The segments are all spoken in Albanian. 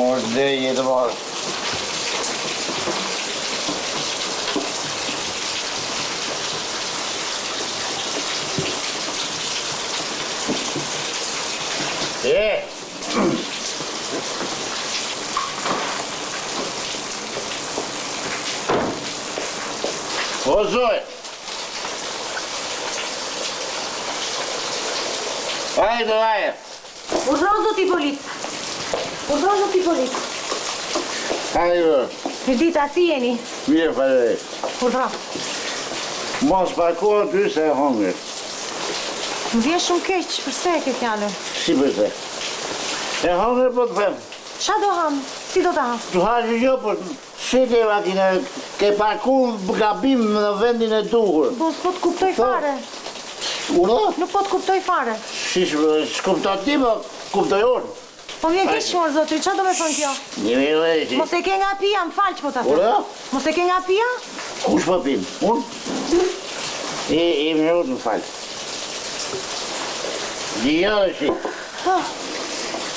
Mor dhe jetë marrë. E! O zoj! Hajde, hajde! Urdhëro zoti polic. Urdhëro zoti polic. Hajde. Mirëdita, si jeni? Mirë, faleminderit. Urdhëro. Mos parko aty se e hongre. Më vjen shumë keq, përse e ke fjalën? Si përse? E hongre po të them. Ça do ham? Si do ta ham? Të hash jo, po si ke makina, ke parku gabim në vendin e duhur. Po s'po të kuptoj fare. Urdhëro? Nuk po të kuptoj fare. Si s'kupton ti, po kuptoj unë. Po më vjen keq mor zotri, ça do me thënë kjo? Një minutë. Mos e ke nga pija, më fal që po ta them. Urdhëro? Mos e ke nga pija? Kush po pin? Unë? I, i minutë më fal. Dija dhe si. Po.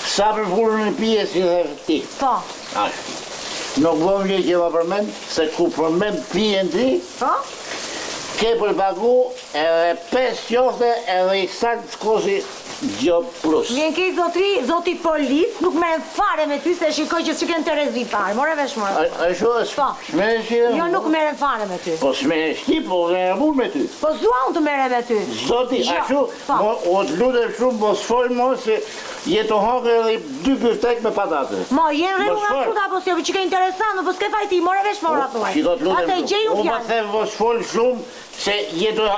Sa për punën e pijes si dhe ti? Po. Ashtu. Nuk bën mirë që ma përmend, se ku përmend pijen ti, Po? ke për pagu edhe 5 qofte edhe i salcë kosi gjobë plus. Më vjen keq zotri, zoti polic, nuk merrem fare me ty se e shikoj që s'ke në terezi fare. More vesh more. A ashtu është? Po. S'merresh ti? Jo, nuk merrem fare me ty. Po s'merresh ti, po merrem unë me ty. Po s'dua unë të merrem me ty. Zoti, Jo, ashtu, po. mo, o të lutem shumë, mos fol mo se je tu hongër edhe dy biftek me patate. Mo, je në rregull Mos nga fol. këtu apo si, që ke interesant, po s'ke faj ti, more vesh more thuaj. Shiko të lutem Ate shumë. gjej unë Unë po fjalën. them mos fol shumë se je tu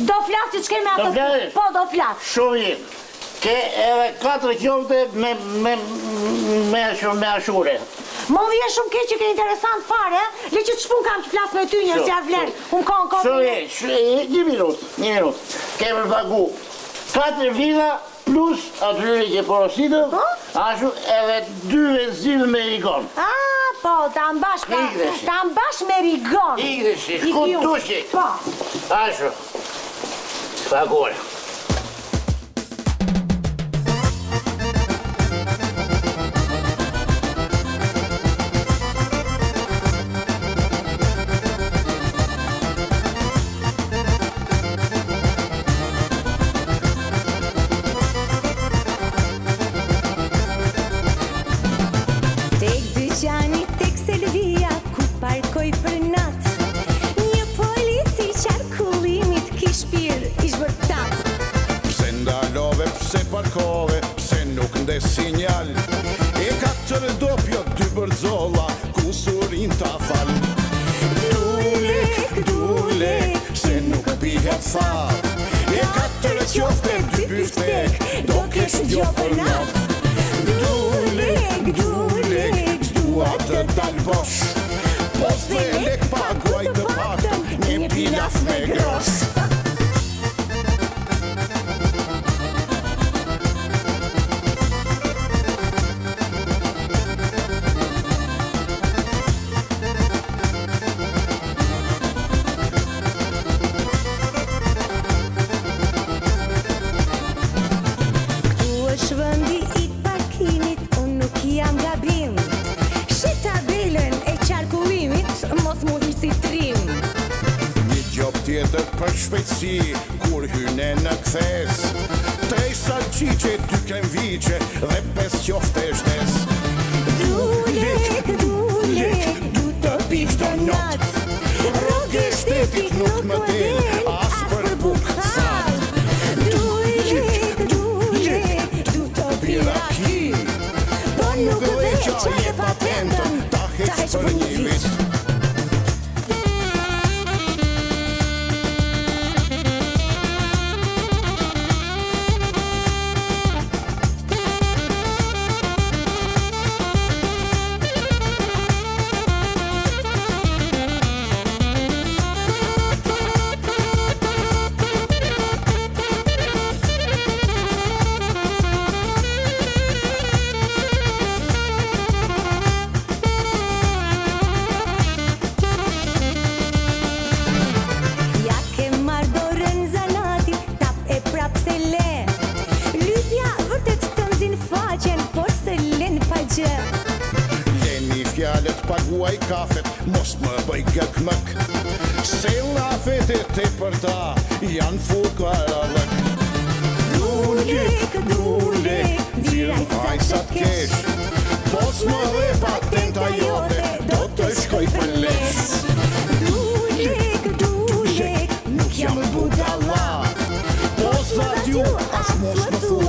Do flas që ç'ke me Do atë. flasësh? Po, do flas. Shumë mirë. Ke edhe katër qofte me me me ashtu me ashure. Mo më vjen shumë keq që ke interesant fare, ë? Le që ç'pun kam të flas me ty njerëz si ja vlen. Unë kohën kohën. Shumë mirë, shumë- një minutë, një minutë. Ke për pagu katër vila plus atyre që porositëm, Po? ashtu edhe dy benzinë me rigon. Ah, po, ta mbash pa, Ikreshi. ta mbash me rigon. Ikreshi, Iki ku unë. tushi? Po. Ashtu. Paguar. Tek dyqani, tek Selvia, ku parkoj për natë Një polici qarkullimit kish pirë, ish bërë tap Pse ndalove, pse parkove, pse nuk ndes sinjal E katër dopjo, dy bërzolla, kusurin ta fal Du lek, du lek, se nuk pihet thatë E katër qofte, dy biftek, do kesh gjobë për natë Du lek, du lek, s'dua të dal bosh Po s'dhe lek paguaj të paktën, një pilaf me grosh Këtu është vendi i parkimit, unë nuk jam gabim Shi tabelën e qarkullimit, mos mu hi si trim Një gjobë tjetër për shpejtësi Kur hyne në kthes Tre salqiqe, dy kremviqe Dhe pes qofte shtes Du lek, du lek, du të pi çdo natë Rrogë e shtetit nuk më del As për bukë thatë Du lek, du lek, du të pi raki Po nuk dhe qa e patentën Ta heq për një vit Du Ruaj kafet, mos më bëj gëk mëk Se llafet e tepërta janë fukarallëk Du lek, du lek, nxirr haj sa t'kesh Po s'më dhe patenta jote, do të shkoj për lesh Du lek, du lek, Nuk jam budalla Po s'dhatë ju, as mos më thuaj.